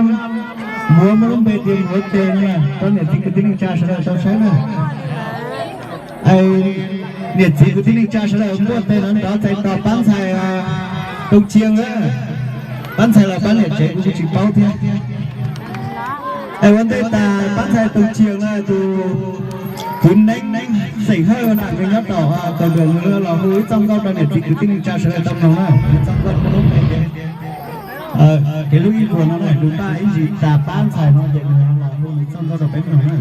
Muav muaj lub npe tias Muav Ces no na, rau niam txiv kwv tij neej tsa sawv daws tau saib na. Niam txiv kwv tij neej tsa sawv daws npuaj tes no nrov txais tos pab ntxhais Tooj Ciaj na. Pab ntxhais los pab niam tsev kuv tsis paub thiab. Es ua ntej tas pab ntxhais Tooj Ciaj na, tus kwv Neeb Xeem Hawj na, nws nyob tom Kaus Duam, nws los hu ib txoj nkauj rau niam txiv kwv tij neej tsa sawv daws tau mloog na. Ib txoj nkauj muaj lub npe tias, kev hlub ib vuag no na, tus npaj ib ntsis tas pab ntxhais no ces nws los hu ib txoj nkauj rau peb mloog na.